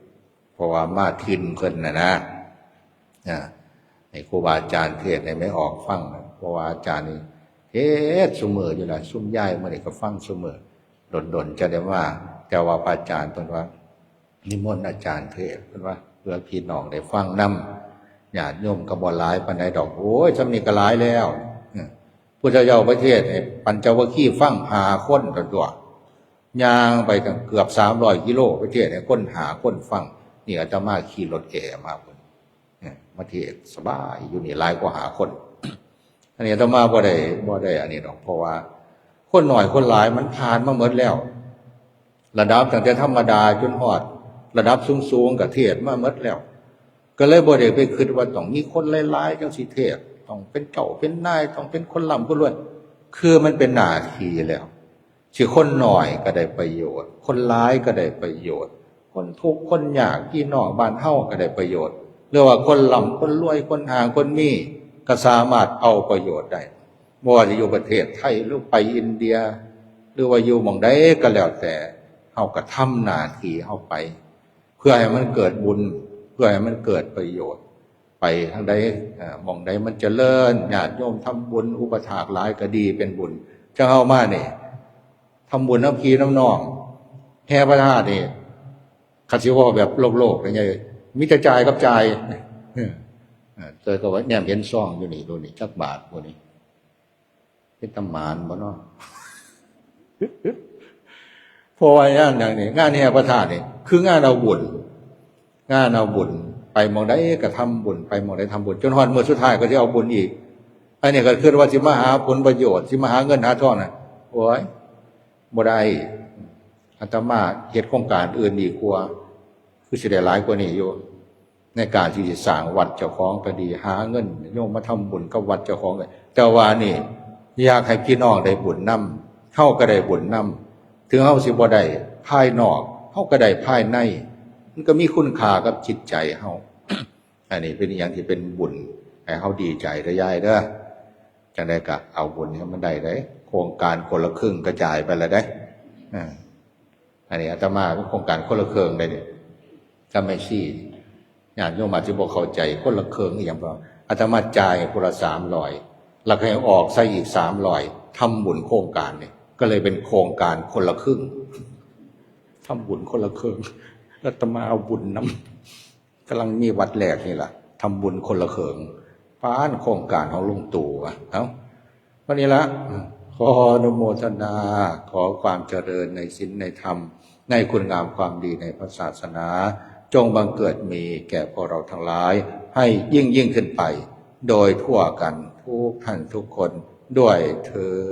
ເພາະວ່າມາຖິ່ນເພິ່ນນະນະ. ອາ ໃຫ້ຄູບາອາຈານເທດໃຫ້ແມ່ອອກຟັງ ເພາະວ່າອາຈານນີ້ເທດຊຸມື້ຢູ່ລະ ຊຸມຍາຍມື້ນີ້ກໍຟັງຊຸມື້ ດົນໆຈະໄດ້ມາ. ແຕ່ວ່າພະອາຈານເພິ່ນວ່າ ນິມົນອາຈານເທດ ເພິ່ນວ່າ ເພື່ອພີ່ນ້ອງໄດ້ຟັງນຳ. ຍາດໂຍມກໍບໍ່ຫຼາຍປານໃດດອກ. ໂອ້ຍ ຊ່ຳນີ້ກໍຫຼາຍແລ້ວ. ເອີ ພຸດທະເຈົ້າໄປເທດໃຫ້ປັນຈະວັກຄີຟັງຫ້າຄົນຕົວະ ຍ່າງໄປຕັ້ງເກືອບສາມຮ້ອຍກິໂລ ໄປເທດໃຫ້ຄົນຫ້າຄົນຟັງ. ນີ້ອາດຕະມາຂີ່ລົດແອມາພຸ້ນ ເອີ ມາເທດສະບາຍຢູ່ນີ້ຫຼາຍກວ່າຫ້າຄົນ. ອັນນີ້ອາດຕະມາບໍ່ໄດ້ ບໍ່ໄດ້ອັນນີ້ດອກ ເພາະວ່າຄົນໜ້ອຍຄົນຫຼາຍມັນຜ່ານມາໝົດແລ້ວ. ລະດັບຕັ້ງແຕ່ທຳມະດາຈົນຮອດລະດັບສູງໆ ກໍເທດມາໝົດແລ້ວ. ກໍເລີຍບໍ່ໄດ້ໄປຄິດວ່າຕ້ອງມີຄົນຫຼາຍໆ ຈັ່ງຊິເທດ ຕ້ອງເປັນເຈົ້າເປັນນາຍ ຕ້ອງເປັນຄົນລ່ຳຄົນລວຍ. ຄືມັນເປັນໜ້າທີ່ແລ້ວ ຊິຄົນໜ້ອຍກໍໄດ້ປະໂຫຍດ ຄົນຫຼາຍກໍໄດ້ປະໂຫຍດ ຄົນທຸກຄົນຍາກ ພີ່ນ້ອງບ້ານເຮົາກໍໄດ້ປະໂຫຍດ ຫຼືວ່າຄົນລ່ຳຄົນລວຍ ຄົນຮ່າງຄົນມີ ກໍສາມາດເອົາປະໂຫຍດໄດ້. ບໍ່ວ່າຈະຢູ່ປະເທດໄທ ຫຼືໄປອິນເດຍ ຫຼືວ່າຢູ່ໝ່ອງໃດກໍແລ້ວແຕ່ ເຮົາກໍທຳໜ້າທີ່ເຮົາໄປ ເພື່ອໃຫ້ມັນເກີດບຸນ ເພື່ອໃຫ້ມັນເກີດປະໂຫຍດ. ໄປທາງໃດ ເອີ ໝ່ອງໃດມັນຈະເລີນ ຍາດໂຍມທຳບຸນ ອຸປະຖາກຫຼາຍກໍດີເປັນບຸນ. ຈັ່ງເຮົາມານີ້ ທຳບຸນນຳພີ່ນຳນ້ອງ ແຫ່ພະທາດນີ້ ຄັນຊິເວົ້າແບບໂລກໆ ນີ້ ມີແຕ່ຈ່າຍກັບຈ່າຍ. ເອີ ເອີ ແຕ່ກໍວ່າແນມເຫັນຊອງຢູ່ນີ້ ໂດນນີ້ຈັກບາດບໍ່ນີ້ ເປັນຕາໝານບໍ່ເນາະ? ເພາະວ່າງານຫຍັງນີ້ ງານແຫ່ພະທາດນີ້ ຄືງານເອົາບຸນ ງານເອົາບຸນ ໄປໝ່ອງໃດກໍທຳບຸນ ໄປໝ່ອງໃດທຳບຸນ ຈົນຮອດມື້ສຸດທ້າຍກໍຊິເອົາບຸນອີກ. ອັນນີ້ກໍຄິດວ່າຊິມາຫາຜົນປະໂຫຍດ ຊິມາຫາເງິນຫາທອງນະ ໂອ້ຍ ບໍ່ໄດ້ ອາດຕະມາເຮັດໂຄງການອື່ນດີກວ່າ ຄືຊິໄດ້ຫຼາຍກວ່ານີ້ຢູ່ ໃນການທີ່ຊິສ້າງວັດເຈົ້າຂອງກໍດີ ຫາເງິນໂຍມມາທຳບຸນກັບວັດເຈົ້າຂອງ ແຕ່ວ່ານີ້ ຢາກໃຫ້ພີ່ນ້ອງໄດ້ບຸນນຳ ເຮົາກໍໄດ້ບຸນນຳ ເຖິງເຮົາຊິບໍ່ໄດ້ພາຍນອກ ເຮົາກໍໄດ້ພາຍໃນ ມັນກໍມີຄຸນຄ່າກັບຈິດໃຈເຮົາ. ອັນນີ້ເປັນອີ່ຫຍັງທີ່ເປັນບຸນ ໃຫ້ເຮົາດີໃຈເດີຍາຍເດີ. ຈັ່ງໃດກໍເອົາບຸນໃຫ້ມັນໄດ້ເດ້. ໂຄງການຄົນລະເຄິ່ງກະຈາຍໄປແລ້ວເດ້. ອາ ອັນນີ້ອາດຕະມາເປັນໂຄງການຄົນລະເຄິ່ງເດ້ນີ້ ກັບແມ່ຊີ ຍາດໂຍມອາດຈະບໍ່ເຂົ້າໃຈ ຄົນລະເຄິ່ງອີ່ຫຍັງ ອາດຕະມາຈ່າຍຄົນລະສາມຮ້ອຍ ແລ້ວກໍໃຫ້ອອກໃສ່ອີກສາມຮ້ອຍ ທຳບຸນໂຄງການນີ້ ກໍເລີຍເປັນໂຄງການຄົນລະເຄິ່ງ ທຳບຸນຄົນລະເຄິ່ງ ອາດຕະມາເອົາບຸນນຳ. ກຳລັງມີວັດແລກນີ້ລະ ທຳບຸນຄົນລະເຄິ່ງ ປານໂຄງການຂອງລຸງตู่ວະ. ເອົ້າ ວັນນີ້ລະ ຂໍອະນຸໂມທະນາ ຂໍຄວາມຈະເລີນໃນສິນໃນທຳ ໃນຄຸນງາມຄວາມດີໃນພະສາສະໜາ ຈົ່ງບັງເກີດມີແກ່ພວກເຮົາທັງຫຼາຍ ໃຫ້ຍິ່ງໆຂຶ້ນໄປ ໂດຍທົ່ວກັນທຸກທ່ານທຸກຄົນດ້ວຍເທີນ.